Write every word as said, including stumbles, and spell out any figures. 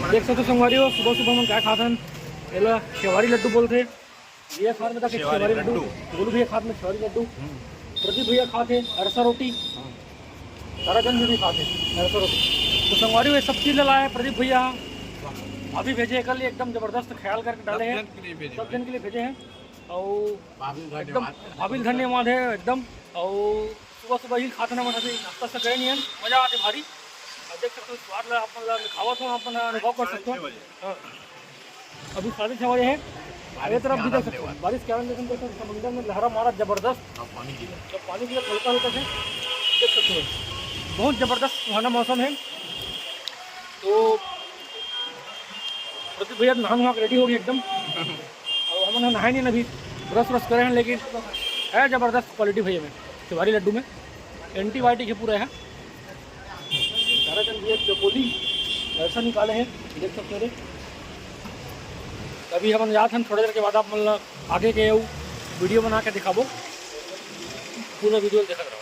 देख सकते हो संगवारी हो, सुबह सुबह हमन काय खात हन, एला छेवारी लड्डू बोलथे। भैया खात में था कि छेवारी छेवारी लड्डू, लड्डू। गोलू भैया खात में छेवारी लड्डू, प्रदीप भैया खात हे अरसा रोटी, ताराचंद जी भी खात हे अरसा रोटी। तो संगवारी हो, ये सब चीज ला लाए हैं प्रदीप भैया, भाभी भेजे एकर लिए एकदम जबरदस्त ख्याल करके डाले हैं, सब जन के लिए भेजे हैं। और भाभी ल एकदम धन्यवाद। भाभी ल धन्यवाद है एकदम। और सुबह सुबह ही खात हन हमन, अभी नाश्ता से करे नहीं हन, मजा आथे भारी। और देख सकते हो स्वाद ला, अपन ला खावत हो, अपन अनुभव कर सकते हो। हाँ। अभी साढ़े छः बजे है। ये तरफ भी देख सकते हो, बारिश के कारण, लेकिन देख सकते हो, समुंदर में लहरा मारा जबरदस्त। अब पानी गिरा। जब पानी गिरा हल्का हल्का से, देख सकते हो, बहुत जबरदस्त सुहाना मौसम है। तो प्रदीप भैया नहा नहा के रेडी हो गए एकदम। और हमन नहाए नहीं अभी, ब्रश व्रश करे हैं, लेकिन है जबरदस्त क्वालिटी भैया में, छेवारी लड्डू में एंटीबायोटिक है पूरा है। ताराचंद भैया चपोली ऐसा निकाले हैं, देख सकते हो रे। अभी हमन जात हन, थोड़ा देर के बाद आप मन ला आगे के अउ वीडियो बना के दिखाबो, पूरा वीडियो देखत रहो।